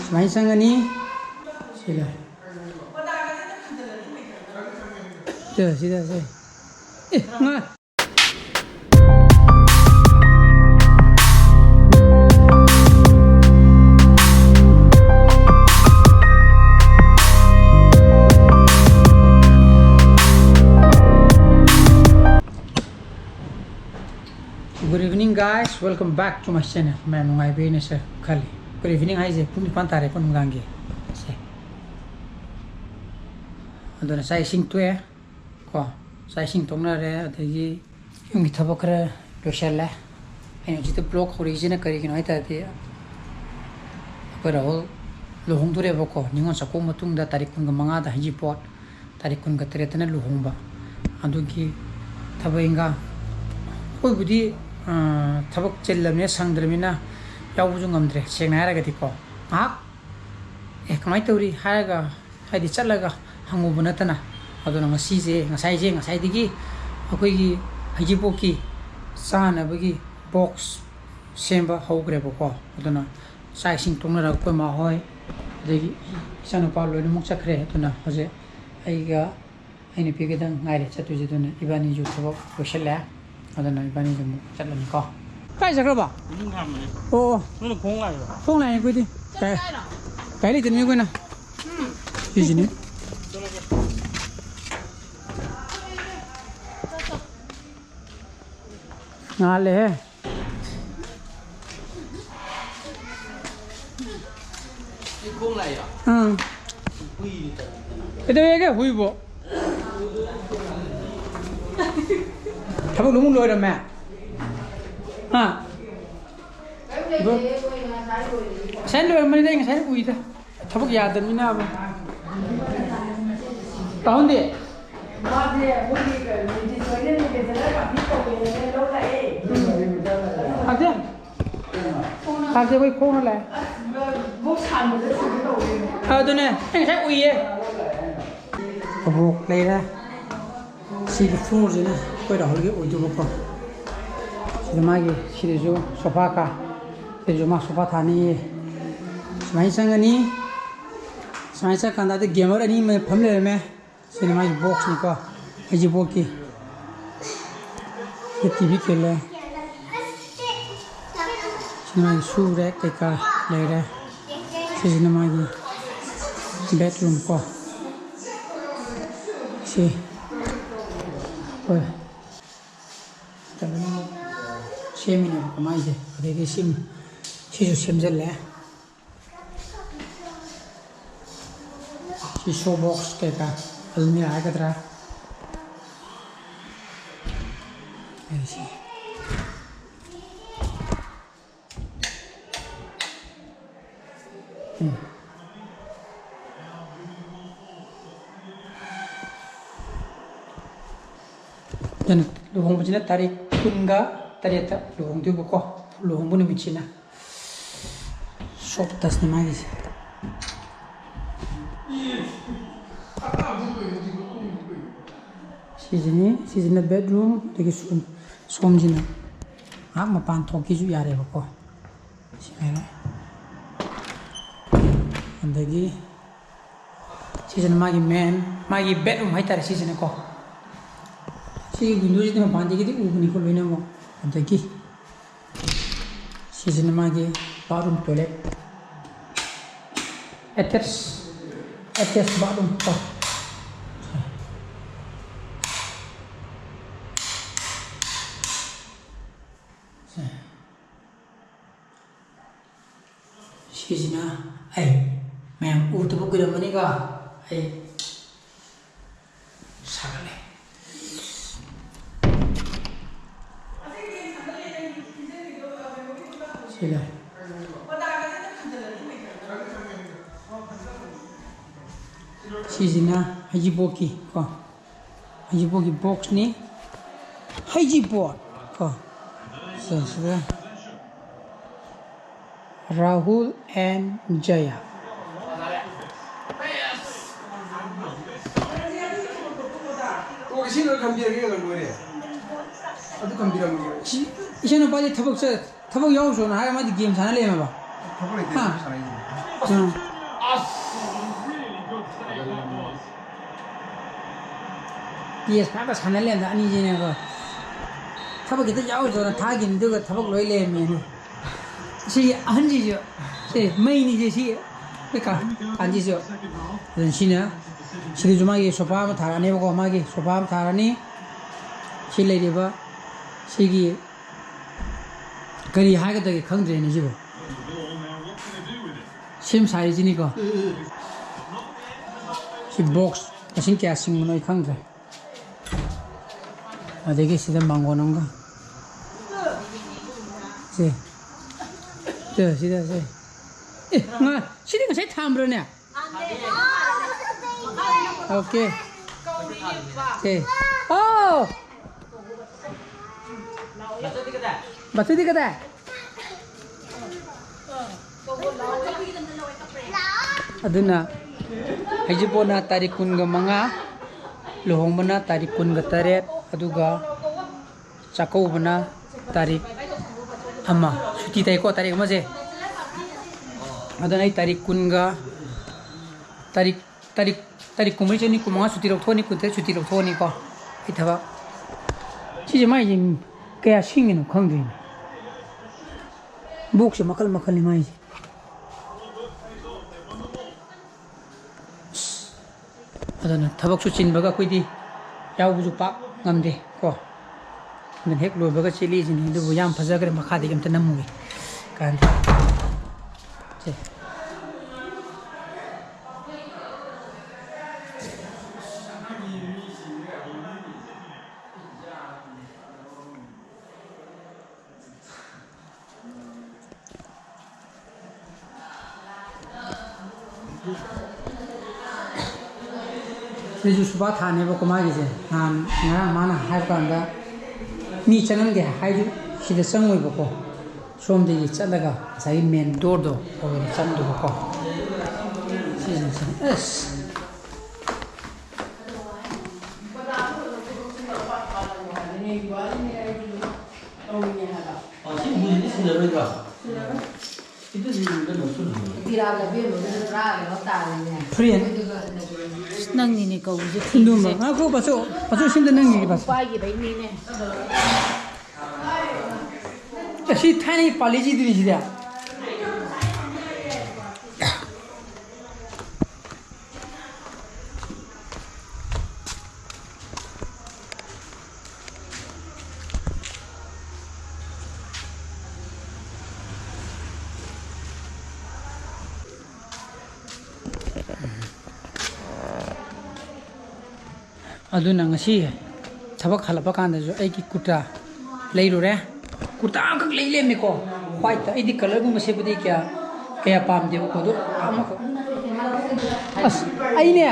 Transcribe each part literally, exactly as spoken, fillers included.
ꯁꯨꯃꯥꯏꯅ ꯆꯪꯉꯅꯤ꯫ ꯁꯤ ꯂꯩ꯫ ꯁꯤꯗ, ꯁꯤꯗ, ꯁꯤ꯫ ꯑꯦ, ꯉꯥ꯫ Good evening, guys. Welcome back to my channel. ꯃꯌꯥꯝ ꯅꯨꯡꯉꯥꯏꯕꯤꯔꯤꯅꯦ ꯁꯦ ꯈꯜꯂꯤ꯫ Good evening ꯍꯥꯏꯁꯦ ꯄꯨꯡ ꯅꯤꯄꯥꯟ ꯇꯥꯔꯦꯀꯣ ꯅꯨꯡꯗꯥꯡꯒꯤ꯫ ꯁꯦ꯫ ꯑꯗꯨꯅ ꯆꯥꯛ ꯏꯁꯤꯡ ꯇꯣꯛꯑꯦ ꯀꯣ꯫ ꯆꯥꯛ ꯏꯁꯤꯡ ꯇꯣꯛꯅꯔꯦ, ꯑꯗꯒꯤ ꯌꯨꯝꯒꯤ ꯊꯕꯛ ꯈꯔ ꯂꯣꯏꯁꯤꯜꯂꯦ꯫ ꯑꯩꯅ ꯍꯧꯖꯤꯛꯇ vlog ꯍꯧꯔꯛꯏꯁꯤꯅ ꯀꯔꯤꯒꯤꯅꯣ ꯍꯥꯏ ꯇꯥꯔꯗꯤ, ꯑꯩꯈꯣꯏ ꯔꯥꯍꯨꯜ ꯂꯨꯍꯣꯡꯗꯣꯔꯦꯕꯀꯣ, ꯅꯤꯉꯣꯜ ꯆꯥꯛꯀꯧꯕ ꯃꯇꯨꯡꯗ ꯇꯥꯔꯤꯛ ꯀꯨꯟꯒ ꯃꯉꯥꯗ ꯍꯩꯖꯤꯡꯄꯣꯠ, ꯇꯥꯔꯤꯛ ꯀꯨꯟꯒ ꯇꯔꯦꯠꯇꯅ ꯂꯨꯍꯣꯡꯕ꯫ ꯑꯗꯨꯒꯤ ꯊꯕꯛ ꯏꯟꯈꯥꯡ, ꯑꯩꯈꯣꯏꯕꯨꯗꯤ, ꯑꯥ, ꯊꯕꯛ ꯆꯤꯜꯂꯕꯅꯤꯅ, ꯁꯪꯗ꯭ꯔꯕꯅꯤꯅ ꯌꯥꯎꯕꯁꯨ ꯉꯝꯗ꯭ꯔꯦ, ꯁꯦꯡꯅ ꯍꯥꯏꯔꯒꯗꯤꯀꯣ꯫ ꯉꯥꯏꯍꯥꯛ "ꯑꯦ, ꯀꯃꯥꯏꯅ ꯇꯧꯔꯤ?" ꯍꯥꯏꯔꯒ, ꯍꯥꯏꯗꯤ ꯆꯠꯂꯒ ꯍꯪꯉꯨꯕ ꯅꯠꯇꯅ꯫ ꯑꯗꯨꯅ ꯉꯁꯤꯁꯦ, ꯉꯁꯥꯏꯁꯦ, ꯉꯁꯥꯏꯗꯒꯤ ꯑꯩꯈꯣꯏꯒꯤ ꯍꯩꯖꯤꯡꯄꯣꯠꯀꯤ ꯆꯥꯅꯕꯒꯤ box ꯁꯦꯝꯕ ꯍꯧꯈ꯭ꯔꯦꯕꯀꯣ꯫ ꯑꯗꯨꯅ ꯆꯥꯛ ꯏꯁꯤꯡ ꯇꯣꯛꯅꯔꯒ ꯑꯩꯈꯣꯏ ꯃꯥ ꯍꯣꯏ, ꯑꯗꯒꯤ ꯏꯆꯥꯅꯨꯄꯥ ꯂꯣꯏꯅꯃꯛ ꯆꯠꯈ꯭ꯔꯦ꯫ ꯑꯗꯨꯅ ꯍꯧꯖꯤꯛ ꯑꯩꯒ ꯑꯩ ꯅꯨꯄꯤꯒꯗꯪ ꯉꯥꯏꯔꯦ ꯆꯠꯇꯣꯏꯁꯦ꯫ ꯑꯗꯨꯅ ꯏꯕꯥꯅꯤꯁꯨ ꯊꯕꯛ ꯂꯣꯏꯁꯤꯜꯂꯦ꯫ ꯑꯗꯨꯅ ꯏꯕꯥꯅꯤꯁꯨ ꯑꯃꯨꯛ ꯆꯠꯂꯅꯤꯀꯣ꯫ ꯀꯥꯏ ꯆꯠꯈ꯭ꯔꯕ? ꯏꯁꯤꯡ ꯊꯥꯔꯝꯕꯅꯦ꯫ ꯑꯣ, ꯑꯣ꯫ ꯅꯣꯏꯅ ꯈꯣꯡ ꯂꯥꯛꯏꯔꯣ? ꯈꯣꯡ ꯂꯥꯛꯑꯦ ꯑꯩꯈꯣꯏꯗꯤ꯫ ꯀꯥꯏ-, ꯒꯥꯔꯤ ꯂꯩꯇꯕꯅꯤ ꯑꯩꯈꯣꯏꯅ꯫ ꯁꯤꯁꯤꯅꯤ꯫ ꯉꯥꯜꯂꯦꯍꯦ꯫ ꯑꯩ ꯈꯣꯡ ꯂꯥꯛꯏꯔꯣ? ꯑꯥ꯫ ꯍꯨꯏꯗꯤ ꯇꯧꯗꯅ꯫ ꯀꯩꯗꯧꯋꯦꯒꯦ ꯍꯨꯏꯕꯣ? ꯊꯕꯛ ꯑꯃꯨꯛ ꯂꯣꯏꯔꯝꯃꯦ? ꯍꯥ? ꯉꯁꯥꯏ ꯂꯣꯏꯔꯝꯕꯅꯤꯗ, ꯑꯩ ꯉꯁꯥꯏ ꯎꯏꯗ꯫ ꯊꯕꯛ ꯌꯥꯗꯕꯅꯤꯅꯕ꯫ ꯇꯥꯍꯟꯗꯦ꯫ ꯃꯥꯁꯦ ꯑꯩꯈꯣꯏꯒꯤ ꯃꯦꯗꯤꯁꯣꯏꯅ ꯃꯦꯗꯤꯁꯅ ꯀꯝꯄ꯭ꯂꯤꯠ ꯇꯧꯒꯦꯅꯅꯦ ꯂꯧ ꯂꯥꯛꯑꯦ꯫ ꯎꯝ꯫ ꯇꯥꯗꯦ? ꯇꯥꯗꯦ, ꯑꯩꯈꯣꯏ ꯈꯣꯡꯅ ꯂꯥꯛꯑꯦ꯫ ꯑꯁ, ꯃꯣꯛ ꯁꯥꯟꯕꯗ ꯁꯤꯒꯦ ꯇꯧꯋꯦ꯫ ꯑꯗꯨꯅꯦ, ꯑꯩ ꯉꯁꯥꯏ ꯎꯏꯌꯦ꯫ ꯀꯕꯣꯛ ꯂꯩꯔꯦ꯫ ꯁꯤꯒꯤ floorꯁꯤꯅ ꯑꯩꯈꯣꯏ ꯔꯥꯍꯨꯜꯒꯤ ꯑꯣꯏꯗꯣꯏꯕꯀꯣ꯫ ꯁꯤꯗ ꯃꯥꯒꯤ, ꯁꯤꯗꯁꯨ sofa ꯀꯥ, ꯁꯤꯗꯁꯨ ꯃꯥ sofa ꯊꯥꯅꯤꯌꯦ꯫ ꯁꯨꯃꯥꯏꯅ ꯆꯪꯉꯅꯤ꯫ ꯁꯨꯃꯥꯏꯅ ꯆꯪꯉꯀꯥꯟꯗ ꯑꯗ ꯒꯦꯃꯔ ꯑꯅꯤ ꯑꯃ ꯐꯝ ꯂꯩꯔꯝꯃꯦ꯫ ꯁꯤꯅ ꯃꯥꯒꯤ ꯕꯣꯛꯁꯅꯤꯀꯣ, ꯑꯩꯁꯦ ꯕꯣꯛꯀꯤ꯫ C T V ꯈꯤꯜꯂꯦ꯫ ꯁꯤꯅ ꯃꯥꯒꯤ ꯁꯨ ꯔꯦꯛ ꯀꯩꯀꯥ ꯂꯩꯔꯦ꯫ ꯁꯤꯁꯤꯅ ꯃꯥꯒꯤ ꯕꯦꯠꯔꯨꯝ ꯀꯣ꯫ ꯁꯤ ꯍꯣꯏ꯫ ꯁꯦꯝꯃꯤꯅꯦꯕꯀꯣ ꯃꯥꯏꯁꯦ꯫ ꯑꯗꯩꯗꯤ ꯁꯤ, ꯁꯤꯁꯨ ꯁꯦꯝꯖꯤꯜꯂꯦ꯫ ꯁꯤ ꯁꯣ ꯕꯣꯛꯁ ꯀꯩꯀꯥ, ꯑꯜꯃꯤꯔꯥ ꯍꯥꯏꯒꯗ꯭ꯔꯥ? ꯑꯩꯁꯦ꯫ ꯎꯝ꯫ ꯑꯗꯨꯅ ꯂꯨꯍꯣꯡꯕꯁꯤꯅ ꯇꯥꯔꯤꯛ ꯀꯨꯟꯒ ꯇꯔꯦꯠꯇ ꯂꯨꯍꯣꯡꯗꯣꯏꯕꯀꯣ, ꯂꯨꯍꯣꯡꯕ ꯅꯨꯃꯤꯠꯁꯤꯅ꯫ ꯁꯣꯞ ꯇꯁꯅꯤ ꯃꯥꯒꯤꯁꯦ꯫ ꯁꯤꯁꯤꯅꯤ, ꯁꯤꯁꯤꯅ ꯕꯦꯠꯔꯨꯝ, ꯑꯗꯒꯤ ꯁꯣꯝ-, ꯁꯣꯝꯁꯤꯅ ꯉꯥꯏꯍꯥꯛ ꯃꯄꯥꯟ ꯊꯣꯛꯀꯦꯁꯨ ꯌꯥꯔꯦꯕꯀꯣ꯫ ꯁꯤ ꯂꯩꯔꯦ꯫ ꯑꯗꯒꯤ ꯁꯤꯁꯤꯅ ꯃꯥꯒꯤ ꯃꯦꯟ, ꯃꯥꯒꯤ ꯕꯦꯠꯔꯨꯝ ꯍꯥꯏꯇꯥꯔꯦ ꯁꯤꯁꯤꯅꯀꯣ꯫ ꯁꯤꯒꯤ ꯋꯤꯟꯗꯣꯁꯤꯗꯤ ꯃꯄꯥꯟꯗꯒꯤꯗꯤ ꯎꯕꯅꯤꯀꯣ ꯂꯣꯏꯅꯃꯛ꯫ ꯑꯗꯒꯤ ꯁꯤꯁꯤꯅ ꯃꯥꯒꯤ ꯕꯥꯠꯔꯨꯝ ꯇꯣꯏꯂꯦꯠ, ꯑꯦꯇꯦꯆ, ꯑꯦꯇꯦꯆ ꯕꯥꯠꯔꯨꯝ ꯀꯣ꯫ ꯁꯤꯁꯤꯅ ꯑꯩ ꯃꯌꯥꯝ ꯎꯗꯕ ꯀꯨꯏꯔꯝꯃꯅꯤꯀꯣ꯫ ꯑꯩ ꯁꯥꯒꯠꯂꯦ꯫ ꯁꯤ ꯂꯩ꯫ ꯁꯤꯁꯤꯅ ꯍꯩꯖꯤꯡꯄꯣꯠꯀꯤ ꯀꯣ, ꯍꯩꯖꯤꯡꯄꯣꯠꯀꯤ ꯕꯣꯛꯁꯅꯤ꯫ ꯍꯩꯖꯤꯡꯄꯣꯠ ꯀꯣ꯫ ꯁꯤꯗ ꯔꯥꯍꯨꯜ and ꯖꯌꯥ꯫ ꯑꯣ, ꯏꯁꯤꯡ ꯂꯣꯏ ꯈꯟꯕꯤꯔꯒꯦ, ꯂꯣꯏꯔꯦ꯫ ꯑꯗꯨ ꯈꯟꯕꯤꯔꯝꯃꯒꯦ꯫ ꯁꯤ ꯏꯆꯟꯅꯨꯄꯥꯗꯤ ꯊꯕꯛ ꯆꯠ-, ꯊꯕꯛ ꯌꯥꯎꯔꯨꯆꯣꯅ ꯍꯥꯏꯔ ꯃꯥꯗꯤ ꯒꯦꯝ ꯁꯥꯟꯅ ꯂꯩꯔꯝꯃꯕ? ꯊꯕꯛ ꯂꯩꯇꯦ, ꯍꯥ? ꯁꯥꯟꯅꯩꯁꯤꯅꯤ꯫ ꯎꯝ꯫ ꯄꯤ ꯑꯦꯁ ꯐꯥꯏꯚꯀ ꯁꯥꯟꯅ ꯂꯩꯔꯝꯗ ꯑꯅꯤꯁꯤꯅꯦꯀꯣ꯫ ꯊꯕꯛ ꯈꯤꯇ ꯌꯥꯎꯔꯣꯏꯗ꯭ꯔꯣꯅ ꯊꯥꯈꯤꯕꯅꯤ, ꯑꯗꯨꯒ ꯊꯕꯛ ꯂꯣꯏ ꯂꯩꯔꯝꯃꯦꯅꯦ꯫ ꯁꯤ ꯑꯍꯟꯁꯤꯁꯨ, ꯁꯤ ꯃꯩꯅꯤꯁꯦ, ꯁꯤ ꯑꯩꯈꯣꯏ ꯀꯥ-, ꯀꯥꯟꯁꯤꯁꯨ꯫ ꯑꯗꯨꯅ ꯁꯤꯅ, ꯁꯤꯗꯁꯨ ꯃꯥꯒꯤ ꯁꯣꯐꯥ ꯑꯃ ꯊꯥꯔꯛꯑꯅꯦꯕꯀꯣ, ꯃꯥꯒꯤ ꯁꯣꯐꯥ ꯑꯃ ꯊꯥꯔꯅꯤ꯫ ꯁꯤ ꯂꯩꯔꯤꯕ ꯁꯤꯒꯤ ꯀꯔꯤ ꯍꯥꯏꯒꯗꯒꯦ ꯈꯪꯗ꯭ꯔꯦꯅꯦ ꯁꯤꯕꯨ꯫ ꯁꯦꯝ ꯁꯥꯔꯤꯁꯤꯅꯤꯀꯣ꯫ ꯁꯤ ꯕꯣꯛꯁ ꯃꯁꯤꯡ ꯀꯌꯥ ꯁꯤꯡꯕꯅꯣ ꯑꯩ ꯈꯪꯗ꯭ꯔꯦ꯫ ꯑꯗꯒꯤ ꯁꯤꯗ ꯃꯥꯡꯒꯣꯟ ꯑꯃꯒ꯫ ꯁꯦ꯫ ꯁꯤꯗ, ꯁꯤꯗ, ꯁꯦ꯫ ꯑꯦ, ꯉꯥ-, ꯁꯤꯗꯤ ꯉꯁꯥꯏ ꯊꯥꯝꯕ꯭ꯔꯣꯅꯦ? ꯑꯣꯀꯦ꯫ ꯁꯦ꯫ ꯑꯣ! ꯕꯥꯆꯧꯗꯤ ꯀꯗꯥꯏ? ꯑꯗꯨꯅ ꯍꯩꯖꯤꯡꯄꯣꯠꯅ ꯇꯥꯔꯤꯛ ꯀꯨꯟꯒ ꯃꯉꯥ, ꯂꯨꯍꯣꯡꯕꯅ ꯇꯥꯔꯤꯛ ꯀꯨꯟꯒ ꯇꯔꯦꯠ, ꯑꯗꯨꯒ ꯆꯥꯛꯀꯧꯕꯅ ꯇꯥꯔꯤꯛ ꯑꯃ, ꯁꯨꯇꯤ ꯇꯥꯏꯀꯣ ꯇꯥꯔꯤꯛ ꯑꯃꯁꯦ꯫ ꯑꯗꯨꯅ ꯑꯩ ꯇꯥꯔꯤꯛ ꯀꯨꯟꯒ, ꯇꯥꯔꯤꯛ, ꯇꯥꯔꯤꯛ, ꯇꯥꯔꯤꯛ ꯀꯨꯟꯃꯔꯤ ꯆꯠꯅꯤ, ꯀꯨꯟꯃꯉꯥ ꯁꯨꯇꯤ ꯂꯧꯊꯣꯛꯑꯅꯤ, ꯀꯨꯟꯇꯔꯦꯠ ꯁꯨꯇꯤ ꯂꯧꯊꯣꯛꯑꯅꯤꯀꯣ꯫ ꯑꯩ ꯊꯕꯛ꯫ ꯁꯤꯁꯦ ꯃꯥꯏꯁꯦ ꯀꯌꯥ ꯁꯤꯡꯉꯤꯅꯣ ꯈꯪꯗ꯭ꯔꯤꯅꯦ꯫ ꯕꯣꯛꯁꯁꯦ ꯃꯈꯜ ꯃꯈꯜꯅꯤ ꯃꯥꯏꯁꯦ꯫ ꯑꯗꯨꯅ ꯊꯕꯛꯁꯨ ꯆꯤꯟꯕꯒ ꯑꯩꯈꯣꯏꯗꯤ ꯌꯥꯎꯕꯁꯨ ꯄꯥꯛ ꯉꯝꯗꯦ ꯀꯣ꯫ ꯑꯗꯨꯅ ꯍꯦꯛ ꯂꯣꯏꯕꯒ ꯆꯦꯜꯂꯤꯁꯤꯅꯤ꯫ ꯑꯗꯨꯕꯨ ꯌꯥꯝ ꯐꯖꯈ꯭ꯔꯦ, ꯃꯈꯥꯗꯒꯤ ꯑꯝꯇ ꯅꯝꯃꯨꯒꯦ꯫ ꯀꯥꯟꯗꯦ꯫ ꯁꯦ꯫ ꯁꯤꯁꯨ ꯁꯨꯄꯥ ꯊꯥꯅꯦꯕꯀꯣ ꯃꯥꯒꯤꯁꯦ꯫ ꯅꯍꯥꯟ, ꯉꯔꯥꯡ ꯃꯥꯅ ꯍꯥꯏꯕ ꯀꯥꯟꯗ, ꯃꯤ ꯆꯪꯍꯟꯒꯦ ꯍꯥꯏꯗꯨ ꯁꯤꯗ ꯆꯪꯉꯣꯏꯕꯀꯣ꯫ ꯁꯣꯝꯗꯒꯤ ꯆꯠꯂꯒ ꯉꯁꯥꯏꯒꯤ ꯃꯦꯟ ꯗꯣꯔꯗꯣ ꯑꯣꯏꯅ ꯆꯪꯗꯧꯕꯀꯣ꯫ ꯁꯤꯁꯤꯡꯁꯦ ꯑꯁ꯫ ꯑ, ꯁꯤ ꯃꯨꯟꯗꯤ ꯁꯤꯟꯅꯔꯣꯏꯗ꯭ꯔꯣ? ꯁꯤꯗꯗꯤ ꯀꯩꯅꯣ ꯁꯨꯗ꯭ꯔꯣ? ꯏꯔꯥ ꯂꯝꯕꯦꯟꯕꯗꯨꯗ ꯄꯨꯔꯥ ꯀꯩꯅꯣ ꯇꯥꯔꯦꯅꯦ꯫ ꯐ꯭ꯔꯦꯟ꯫ ꯑꯗꯨꯒ ꯅꯪꯒꯤꯅꯦ ꯀꯧꯔꯤꯁꯦ ꯏꯟꯗꯨꯝꯕ꯫ ꯊꯤꯕꯁꯦ꯫ ꯉꯥꯏꯈꯣ, ꯄꯥꯁꯨ, ꯄꯥꯁꯨ ꯁꯤꯝꯗ ꯅꯪꯒꯤ ꯄꯥꯁꯨ꯫ ꯄꯥꯏꯈꯤꯕꯩꯅꯤꯅꯦ꯫ ꯑꯁꯤ ꯊꯥꯏꯅꯒꯤ ꯄꯥꯜꯂꯤꯁꯤꯗꯨꯅꯤ ꯁꯤꯗꯤ꯫ ꯑꯗꯨꯅ ꯉꯁꯤ ꯊꯕꯛ ꯍꯜꯂꯛꯄ ꯀꯥꯟꯗꯁꯨ ꯑꯩꯒꯤ ꯀꯨꯔꯇꯥ ꯂꯩꯔꯨꯔꯦ꯫ ꯀꯨꯔꯇꯥ ꯑꯃꯈꯛ ꯂꯩ ꯂꯩꯔꯝꯃꯦꯀꯣ, white꯫ ꯑꯩꯗꯤ colourꯒꯨꯝꯕ ꯁꯦꯠꯄꯗꯤ ꯀꯌꯥ, ꯀꯌꯥ ꯄꯥꯝꯗꯦꯕꯀꯣ꯫ ꯑꯗꯣ ꯑꯃꯈꯛ, ꯑꯁ, ꯑꯩꯅꯦ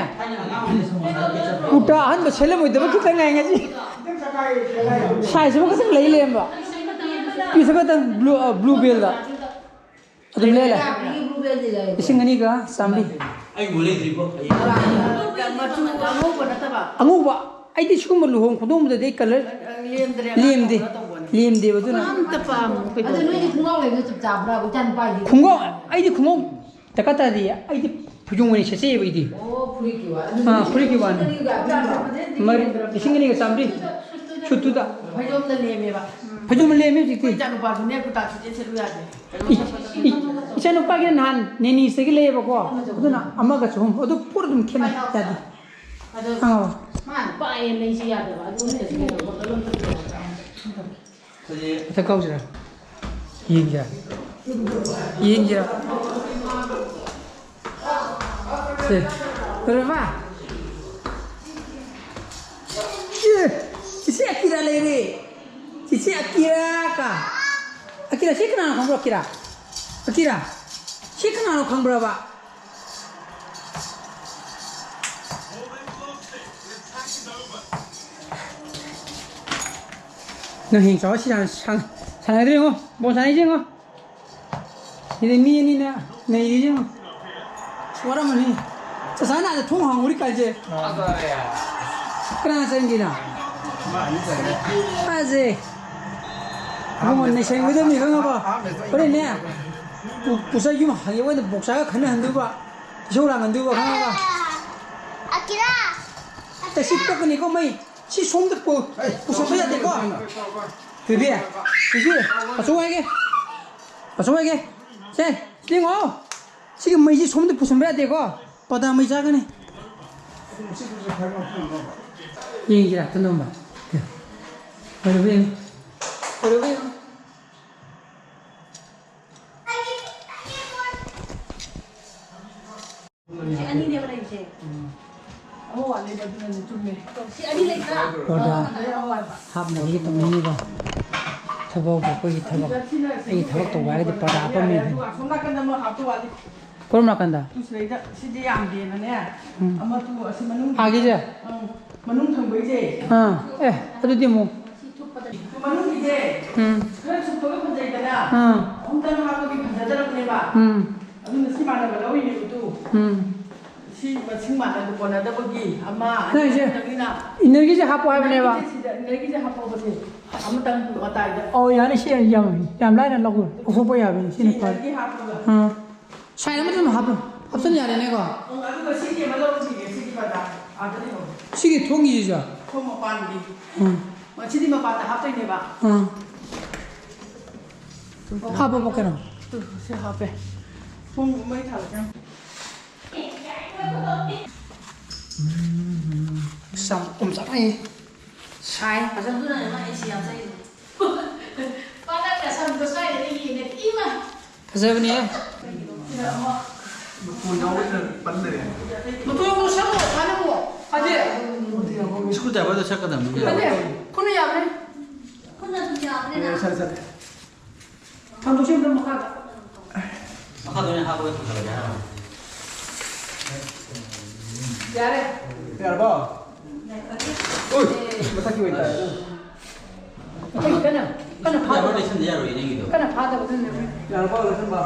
ꯀꯨꯔꯇꯥ ꯑꯍꯟꯕ ꯁꯦꯠꯂꯝꯃꯣꯏꯗꯕ ꯈꯤꯇꯪ ꯉꯥꯏ ꯉꯁꯤ꯫ Size ꯑꯃꯈꯛꯇꯪ ꯂꯩ ꯂꯩꯔꯝꯕ꯫ Piece ꯑꯃꯈꯛꯇꯪ blue, ꯑ, blue bellꯗ꯫ ꯑꯗꯨꯝ ꯂꯩꯔꯦ꯫ ꯂꯤꯁꯤꯡ ꯑꯅꯤꯒ ꯆꯥꯝꯃꯔꯤ꯫ ꯑꯩꯕꯨ ꯂꯩꯗ꯭ꯔꯤꯕꯣ? ꯑꯩ ꯃꯆꯨ ꯑꯉꯧꯕ ꯅꯠꯇꯕ? ꯑꯉꯧꯕ꯫ ꯑꯩꯗꯤ ꯁꯤꯒꯨꯝꯕ ꯂꯨꯍꯣꯡ ꯈꯣꯡꯗꯣꯡꯕꯗꯗꯤ ꯑꯩ colour ꯂꯦꯝꯗ꯭ꯔꯦ, ꯂꯦꯝꯗꯦ꯫ ꯑꯉꯧꯕ ꯇꯧꯕꯅꯦ꯫ ꯂꯦꯝꯗꯦꯕ ꯑꯗꯨꯅ꯫ ꯑꯝꯇ ꯄꯥꯝꯃꯨ, ꯀꯩꯗꯧꯔꯒꯦ? ꯑꯗꯨ ꯅꯣꯏꯗꯤ ꯈꯣꯡꯒ꯭ꯔꯥꯎ ꯂꯩꯕꯗꯣ ꯆꯞ ꯆꯥꯕ꯭ꯔꯥ? ꯏꯆꯥ ꯅꯨꯄꯥꯒꯤ? ꯈꯣꯡꯒ꯭ꯔꯥꯎ, ꯑꯩꯗꯤ ꯈꯣꯡꯒ꯭ꯔꯥꯎ ꯗꯔꯀꯥꯔ ꯇꯥꯗꯦ꯫ ꯑꯩꯗꯤ ꯐꯩꯖꯣꯝ ꯑꯣꯏꯅ ꯁꯦꯠꯆꯩꯌꯦꯕ ꯑꯩꯗꯤ꯫ ꯑꯣ, ꯐꯨꯔꯤꯠꯀꯤ ꯋꯥ꯫ ꯑꯥ, ꯐꯨꯔꯤꯠꯀꯤ ꯋꯥꯅꯤ꯫ ꯂꯤꯁꯤꯡ ꯑꯅꯤꯒ ꯆꯥꯝꯃꯔꯤ꯫ ꯁꯨꯠꯇꯨꯗ꯫ ꯐꯩꯖꯣꯝꯗ ꯂꯦꯝꯃꯦꯕ꯫ ꯐꯩꯖꯣꯝꯗ ꯂꯦꯝꯃꯦ ꯍꯧꯖꯤꯛꯇꯤ꯫ ꯑꯩꯈꯣꯏ ꯏꯆꯥꯅꯨꯄꯥꯁꯨꯅꯦ ꯀꯨꯔꯇꯥ ꯁꯨꯠꯁꯦ ꯁꯦꯠꯂꯨ ꯌꯥꯗꯦ꯫ ꯏ-, ꯏ-, ꯏꯆꯥꯅꯨꯄꯥꯒꯤ ꯅꯍꯥꯟ ꯅꯦꯅꯤꯁꯇꯒꯤ ꯂꯩꯌꯦꯕꯀꯣ, ꯑꯗꯨꯅ ꯑꯃꯒ ꯆꯍꯨꯝ꯫ ꯑꯗꯨ ꯄꯣꯠ ꯑꯗꯨꯝ ꯈꯦꯠꯅꯩ, ꯌꯥꯗꯦ꯫ ꯑꯗꯣ ꯑꯥ꯫ ꯃꯥꯅ ꯄꯥꯛꯑꯦ ꯂꯩꯁꯤ ꯌꯥꯗꯕ꯫ ꯑꯗꯨ ꯑꯝꯇ ꯁꯤꯖꯤꯟꯅꯧ꯫ ꯃꯊꯛ ꯀꯥꯎꯁꯤꯔꯥ? ꯌꯦꯡꯁꯤꯔꯥ? ꯌꯦꯡꯁꯤꯔꯥ? ꯁꯦ, ꯂꯣꯏꯔꯕ? ꯑꯦ, ꯆꯤꯆꯦ ꯑꯀꯤꯔꯥ ꯂꯩꯔꯦ꯫ ꯆꯤꯆꯦ ꯑꯀꯤꯔꯥ ꯀ-, ꯑꯀꯤꯔꯥ, ꯁꯤ ꯀꯅꯥꯅꯣ ꯈꯪꯕ꯭ꯔꯣ, ꯑꯀꯤꯔꯥ? ꯑꯀꯤꯔꯥ, ꯁꯤ ꯀꯅꯥꯅꯣ ꯈꯪꯕ꯭ꯔꯕ? ꯅꯪ ꯍꯌꯦꯡ ꯆꯥꯎꯔ ꯁꯤ ꯁꯥꯟꯅ-, ꯁꯥꯟꯅ-, ꯁꯥꯟꯅꯗ꯭ꯔꯤ ꯌꯦꯡꯉꯣ, ꯕꯣꯜ ꯁꯥꯟꯅꯩꯁꯦ ꯌꯦꯡꯉꯣ꯫ ꯁꯤꯗ ꯃꯤ ꯑꯅꯤꯅ ꯅꯩꯔꯤꯁꯦ ꯌꯦꯡꯉꯣ꯫ ꯑꯁ, ꯋꯥꯔꯝꯃꯅꯤ꯫ ꯆꯆꯥꯅ ꯑꯥꯗ ꯊꯣꯡ ꯍꯥꯡꯉꯨꯔꯤ ꯀꯥꯏꯁꯦ꯫ ꯀꯅꯥ ꯆꯪꯒꯤꯅꯣ? ꯃꯥ ꯑꯅꯤ ꯆꯪꯉꯦ꯫ ꯃꯥꯁꯦ꯫ ꯏꯕꯨꯡꯉꯣ ꯅꯩꯁꯟꯒꯗꯕꯅꯤ ꯈꯪꯉꯕ? ꯍꯣꯔꯦꯟꯅꯦ꯫ ꯄꯨ-, ꯄꯨꯆꯥ ꯌꯨꯝ ꯍꯌꯦꯡ ꯑꯣꯏꯅ ꯕꯣꯛꯆꯥꯒ ꯈꯟꯅꯍꯟꯗꯣꯏꯕ, ꯏꯁꯧ ꯂꯥꯡꯍꯟꯗꯣꯏꯕ, ꯈꯪꯉꯕ? ꯑꯀꯤꯔꯥ! ꯑꯦ, ꯁꯤ ꯄꯣꯛꯀꯅꯤꯀꯣ, ꯃꯩ꯫ ꯁꯤ ꯁꯣꯝꯗ ꯄꯨ-, ꯄꯨꯁꯟꯕ ꯌꯥꯗꯦꯀꯣ꯫ ꯊꯣꯏꯕꯤ, ꯊꯣꯏꯕꯤ, ꯑꯆꯧ ꯍꯥꯏꯒꯦ꯫ ꯑꯆꯧ ꯍꯥꯏꯒꯦ꯫ ꯁꯦ, ꯌꯦꯡꯉꯣ꯫ ꯁꯤꯒꯤ ꯃꯩꯁꯤ ꯁꯣꯝꯗ ꯄꯨꯁꯟꯕ ꯌꯥꯗꯦꯀꯣ꯫ ꯄꯗꯥ ꯃꯩ ꯆꯥꯒꯅꯤ꯫ ꯌꯦꯡꯁꯤꯔꯥ, ꯇꯨꯝꯗꯣꯝꯕ? ꯀꯩꯗꯧꯕ ꯌꯦꯡꯉꯨ꯫ ꯀꯩꯗꯧꯕ ꯌꯦꯡꯉꯨ꯫ ꯁꯤ ꯑꯅꯤꯅꯦꯕ ꯂꯩꯔꯤꯁꯦ꯫ ꯑꯃ ꯋꯥꯠꯂꯦꯕ, ꯑꯗꯨꯅꯅꯦ, ꯆꯨꯝꯃꯦ꯫ ꯁꯤ ꯑꯅꯤ ꯂꯩꯇ꯭ꯔꯥ? ꯄꯔꯗꯥ ꯑꯗꯩ ꯑꯃ ꯋꯥꯠꯄ꯫ ꯍꯥꯞꯅꯕꯒꯤ ꯇꯧꯅꯤꯡꯉꯤꯕ ꯊꯕꯛ, ꯑꯩꯈꯣꯏꯒꯤ ꯊꯕꯛ, ꯑꯩꯒꯤ ꯊꯕꯛ ꯇꯧꯕ ꯍꯥꯏꯔꯒꯗꯤ ꯄꯔꯗꯥ ꯍꯥꯞꯄꯝꯃꯦ꯫ ꯑꯗꯨꯒ ꯑꯁꯣꯝ ꯅꯥꯀꯟꯗ ꯑꯃ ꯍꯥꯞꯄ ꯋꯥꯠꯂꯤ꯫ ꯀꯔꯣꯝ ꯅꯥꯀꯟꯗ? ꯇꯨ ꯁꯤꯗꯩꯗ, ꯁꯤꯗꯤ ꯌꯥꯝꯗꯦꯅꯅꯦ꯫ ꯎꯝ꯫ ꯑꯃ ꯇꯨ ꯑꯁꯤ ꯃꯅꯨꯡ ꯑꯥꯒꯤꯁꯦ? ꯎꯝ꯫ ꯃꯅꯨꯡ ꯊꯪꯕꯩꯁꯦ꯫ ꯑꯥ, ꯑꯦ, ꯑꯗꯨꯗꯤ ꯑꯃꯨꯛ꯫ ꯃꯅꯨꯡꯒꯤꯁꯦ ꯎꯝ꯫ ꯈꯔ ꯁꯨꯞꯄꯒ ꯐꯖꯩꯗꯅ꯫ ꯑꯥ꯫ ꯑꯍꯨꯝꯇꯪ ꯍꯥꯞꯄꯒꯤ ꯐꯖꯗ꯭ꯔꯕꯅꯦꯕ꯫ ꯎꯝ꯫ ꯑꯗꯨꯅ ꯁꯤ ꯃꯥꯟꯅꯕ ꯂꯧꯔꯤꯅꯦꯕ ꯇꯨ꯫ ꯎꯝ꯫ ꯁꯤ ꯃꯁꯤꯡ ꯃꯥꯟꯅꯕ ꯀꯣꯟꯅꯗꯕꯒꯤ ꯑꯃ ꯑꯅꯤ ꯅꯪꯁꯦ ꯈꯛꯇꯪꯅꯤꯅ꯫ ꯏꯟꯅꯔꯒꯤꯁꯦ ꯍꯥꯞꯄꯣ ꯍꯥꯏꯕꯅꯦꯕ꯫ ꯏꯟꯅꯔꯒꯤꯁꯤꯗ, ꯏꯟꯅꯔꯒꯤꯁꯦ ꯍꯥꯞꯄꯣꯕꯁꯦ꯫ ꯑꯃꯇꯪ ꯃꯇꯥꯏꯗ꯫ ꯑꯧ, ꯌꯥꯅꯤ, ꯁꯤ ꯌꯥꯝ, ꯌꯥꯝ ꯂꯥꯏꯅ ꯂꯧ-, ꯂꯧꯊꯣꯛꯄ ꯌꯥꯕꯅꯤ, ꯁꯤꯅ ꯐꯔꯦ꯫ ꯏꯟꯅꯔꯒꯤ ꯍꯥꯞꯄꯒ꯫ ꯑꯥ꯫ ꯁꯥꯏꯠ ꯑꯃꯗ ꯑꯗꯨꯝ ꯍꯥꯞꯄꯨ, ꯍꯥꯞꯆꯤꯟ ꯌꯥꯔꯦꯅꯦꯀꯣ? ꯎꯝ, ꯑꯗꯨꯒ ꯁꯤꯒꯤ ꯑꯃ ꯂꯧꯔꯨꯁꯤꯅꯦ, ꯁꯤꯒꯤ ꯄꯔꯗꯥ ꯑꯥꯗ ꯂꯩꯍꯧꯔꯦ꯫ ꯁꯤꯒꯤ ꯊꯣꯡꯒꯤꯁꯤꯁꯨ? ꯊꯣꯡ ꯃꯄꯥꯟꯒꯤ꯫ ꯎꯝ꯫ ꯁꯤꯗꯤ ꯃꯄꯥꯟꯗ ꯍꯥꯞꯇꯣꯏꯅꯦꯕ꯫ ꯎꯝ꯫ ꯍꯥꯞꯄꯕ ꯀꯩꯅꯣ? ꯇꯨ, ꯁꯤ ꯍꯥꯞꯄꯦ꯫ ꯊꯣꯡ ꯃꯩ ꯊꯥꯜꯂꯛꯀꯦ꯫ ꯎꯝ, ꯌꯥꯝ ꯑꯣꯝꯆꯥꯛꯅꯩꯌꯦ꯫ ꯁꯥꯏ꯫ ꯑꯗꯨꯅꯅꯦ ꯃꯥ ꯑꯦ ꯁꯤ ꯌꯥꯝ ꯆꯠꯂꯤꯗꯣ꯫ ꯄꯥꯅ ꯀꯁꯝꯗꯣ ꯁ꯭ꯋꯥꯏꯗꯗꯤ ꯌꯦꯡꯉꯗꯤ ꯏꯃꯥ! ꯐꯖꯕꯅꯦ꯫ ꯃꯇꯣꯟ ꯌꯥꯎꯕꯁꯤꯅ ꯄꯟꯗ꯭ꯔꯦ꯫ ꯃꯇꯣꯟ ꯌꯥꯎꯕꯗꯣ ꯁꯠꯂꯣ, ꯐꯥꯅꯕꯣ꯫ ꯐꯖꯩ꯫ ꯁ꯭ꯀꯔꯨ ꯗ꯭ꯔꯥꯏꯚꯔꯗ ꯁꯠꯀꯗꯕꯅꯤ꯫ ꯐꯖꯩ꯫ ꯈꯨꯠꯅ ꯌꯥꯕꯅꯦ꯫ ꯈꯨꯠꯅ ꯑꯗꯨꯝ ꯌꯥꯕꯅꯦ꯫ ꯑꯦ, ꯁꯠ, ꯁꯠ꯫ ꯊꯥꯡꯗꯣꯛꯁꯦ ꯑꯝꯇ ꯃꯈꯥꯗ꯫ ꯃꯈꯥꯗ ꯑꯣꯏꯅ ꯍꯥꯞꯄꯒ ꯊꯝꯖꯤꯜꯂꯒꯦ ꯍꯥꯏꯔꯣ? ꯌꯥꯔꯦ꯫ ꯌꯥꯔꯕꯣ? ꯑꯣꯏ, ꯃꯊꯛꯀꯤ ꯑꯣꯏꯅ ꯇꯥꯏ꯫ ꯑꯩ ꯀꯟꯅ, ꯀꯟꯅ ꯐꯥꯗꯕ꯫ ꯂꯩꯁꯟꯗ ꯌꯥꯔꯣꯏ ꯅꯪꯒꯤꯗꯣ꯫ ꯀꯟꯅ ꯐꯥꯗꯕꯗꯨꯅꯅꯦ꯫ ꯌꯥꯔꯕꯣ, ꯂꯩꯁꯟꯕ?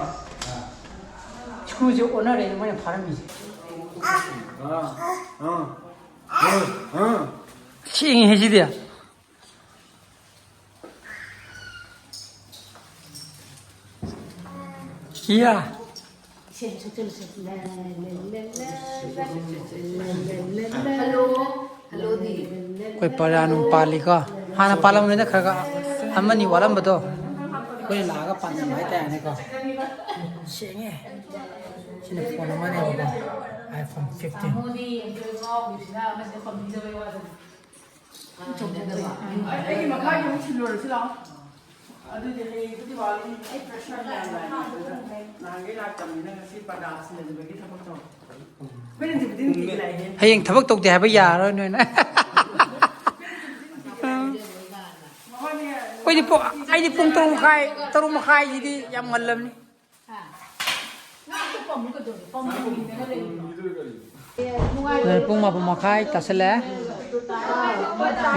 ꯁ꯭ꯀꯔꯨꯁꯦ ꯑꯣꯟꯅꯔꯦꯅꯦ ꯃꯣꯏꯅ ꯐꯥꯔꯝꯃꯤꯁꯦ꯫ ꯑꯥ, ꯑꯥ, ꯑꯥ꯫ ꯊꯦꯡꯉꯦꯍꯦ ꯁꯤꯗꯤ꯫ ꯏꯌꯥ꯫ ꯍꯜꯂꯣ꯫ ꯍꯜꯂꯣꯗꯤ꯫ ꯑꯩꯈꯣꯏ ꯄꯔꯥ ꯅꯨꯡ ꯄꯥꯜꯂꯤꯀꯣ꯫ ꯍꯥꯟꯅ ꯄꯥꯜꯂꯝꯕꯅꯤꯅ ꯈꯔ ꯈꯔ ꯑꯃꯅꯤ ꯋꯥꯠꯂꯝꯕꯗꯣ ꯑꯩꯈꯣꯏꯅ ꯂꯥꯛꯑꯒ ꯄꯥꯟꯁꯤꯟꯕ ꯍꯥꯏꯇꯥꯔꯦꯅꯦꯀꯣ꯫ ꯁꯦꯡꯉꯦ꯫ ꯁꯤꯅ ꯐꯣꯟ ꯑꯃꯅꯦꯕꯀꯣ, iPhone fifteen꯫ ꯑꯩꯒꯤ ꯃꯈꯥꯒꯤ ꯑꯃꯨꯛ ꯁꯤꯜꯂꯨꯔꯁꯤ ꯂꯥꯛꯑꯣ꯫ ꯑꯗꯨꯗꯤ ꯍꯌꯦꯡꯗꯨꯗꯤ ꯋꯥꯠꯂꯤ꯫ ꯑꯩ ꯄ꯭ꯔꯦꯁꯔ ꯃꯌꯥꯝ ꯂꯥꯛꯑꯦ꯫ ꯅꯍꯥꯟꯈꯩ ꯂꯥꯛꯇꯕꯅꯤꯅ ꯉꯁꯤ ꯄꯔꯗꯥ ꯁꯤꯟꯅꯕꯒꯤ ꯊꯕꯛ ꯇꯧꯔꯦ꯫ ꯑꯩꯈꯣꯏꯅ ꯗꯤꯕꯤꯗꯤꯟ ꯀꯤꯗꯤ ꯂꯥꯛꯏꯍꯦ꯫ ꯍꯌꯦꯡ ꯊꯕꯛ ꯇꯧꯗꯦ ꯍꯥꯏꯕ ꯌꯥꯔꯔꯣꯏ ꯅꯣꯏꯅ꯫ ꯃꯃꯥꯅꯦ꯫ ꯑꯩꯈꯣꯏꯗꯤ ꯄꯨꯡ ꯑꯩꯗꯤ ꯄꯨꯡ ꯇꯔꯨꯛ ꯃꯈꯥꯏ ꯇꯔꯨꯛ ꯃꯈꯥꯏꯁꯤꯗꯤ ꯌꯥꯝ ꯉꯜꯂꯕꯅꯤ꯫ ꯑꯗꯨꯅ ꯄꯨꯡ ꯃꯥꯄꯟ ꯃꯈꯥꯏ ꯇꯥꯁꯜꯂꯛꯑꯦ꯫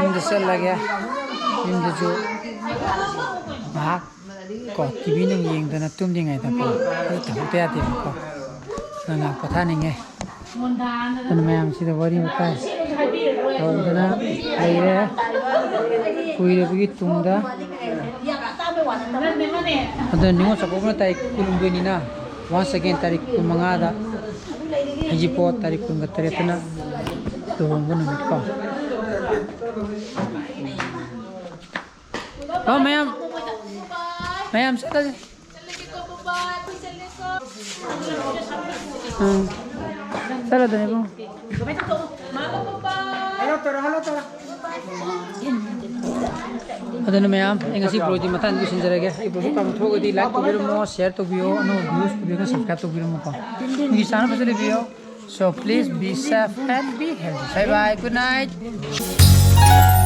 ꯌꯨꯝꯗ ꯆꯠꯂꯒꯦ꯫ ꯌꯨꯝꯗꯁꯨ ꯉꯥꯏꯍꯥꯛ ꯀꯣ ꯇꯤ ꯚꯤ ꯅꯨꯡ ꯌꯦꯡꯗꯅ ꯇꯨꯝꯗ꯭ꯔꯤꯉꯩꯗꯀꯣ ꯑꯗꯨ ꯇꯧꯍꯧꯗ ꯌꯥꯗꯦꯕꯀꯣ꯫ ꯑꯗꯨꯅ ꯉꯥꯏꯍꯥꯛ ꯄꯣꯊꯥꯅꯤꯡꯉꯦ꯫ ꯑꯗꯨꯅ ꯃꯌꯥꯝꯁꯤꯗ ꯋꯥꯔꯤ ꯋꯥꯇꯥꯏ ꯇꯧꯗꯅ ꯂꯩꯔꯦ꯫ ꯀꯨꯏꯔꯕꯒꯤ ꯇꯨꯡꯗ ꯑꯗꯨꯅ ꯅꯤꯉꯣꯜ ꯆꯥꯛꯀꯧꯕꯅ ꯇꯥꯔꯤꯛ ꯀꯨꯟꯍꯨꯝꯗꯣꯏꯅꯤꯅ, once again ꯇꯥꯔꯤꯛ ꯀꯨꯟꯃꯉꯥꯗ ꯍꯩꯖꯤꯡꯄꯣꯠ, ꯇꯥꯔꯤꯛ ꯀꯨꯟꯒ ꯇꯔꯦꯠꯇꯅ ꯂꯨꯍꯣꯡꯕ ꯅꯨꯃꯤꯠ ꯀꯣ꯫ ꯍꯣ ꯃꯌꯥꯝ, ꯃꯌꯥꯝ ꯆꯠꯂꯁꯤ꯫ ꯎꯝ꯫ ꯆꯠꯂꯗꯣꯏꯅꯦ ꯏꯕꯨꯡ꯫ ꯑꯗꯨꯅ ꯃꯌꯥꯝ, ꯑꯩ ꯉꯁꯤ ꯕ꯭ꯂꯣꯒꯇꯤ ꯃꯇꯥꯡꯗ ꯂꯣꯏꯁꯤꯟꯖꯔꯒꯦ꯫ ꯑꯩ ꯕ꯭ꯂꯣꯒꯁꯤ ꯄꯥꯝꯕ ꯊꯣꯛꯑꯒꯗꯤ like ꯇꯧꯕꯤꯔꯝꯃꯣ, share ꯇꯧꯕꯤꯌꯣ, ꯑꯅꯧꯕ views ꯄꯨꯕꯤꯔꯒ subscribe ꯇꯧꯕꯤꯔꯝꯃꯣꯀꯣ꯫ ꯅꯣꯏꯒꯤ ꯆꯥꯅꯕꯁꯨ ꯂꯩꯕꯤꯌꯣ꯫ So please be safe and be healthy. Bye bye. Good night.